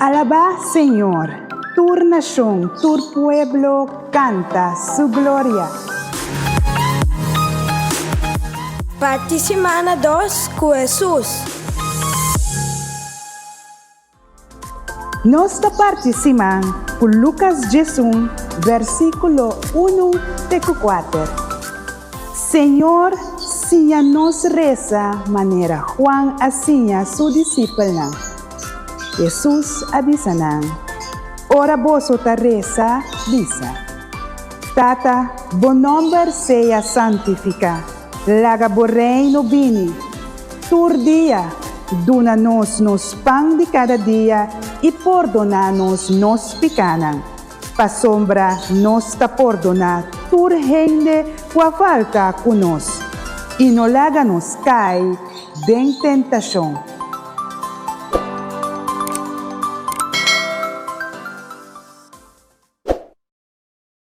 Alabá Señor, tur nashon, tur pueblo kanta su gloria. Parti simana dos ku Hesus. Nos ta parti siman ku Lukas 11, versíkulo unu te ku kuater. Señor, siña nos resa manera Juan a siña su disipelnan. Hesus a bisa nan, Ora boso ta resa, bisa, Tata, bo nòmber sea santifiká, laga bo Reino bini. Tur dia, duna nos nos pan di kada dia i pordoná nos nos pikánan, pasobra nos ta pordoná tur hende ku a falta ku nos, i no laga nos kai den tentashon.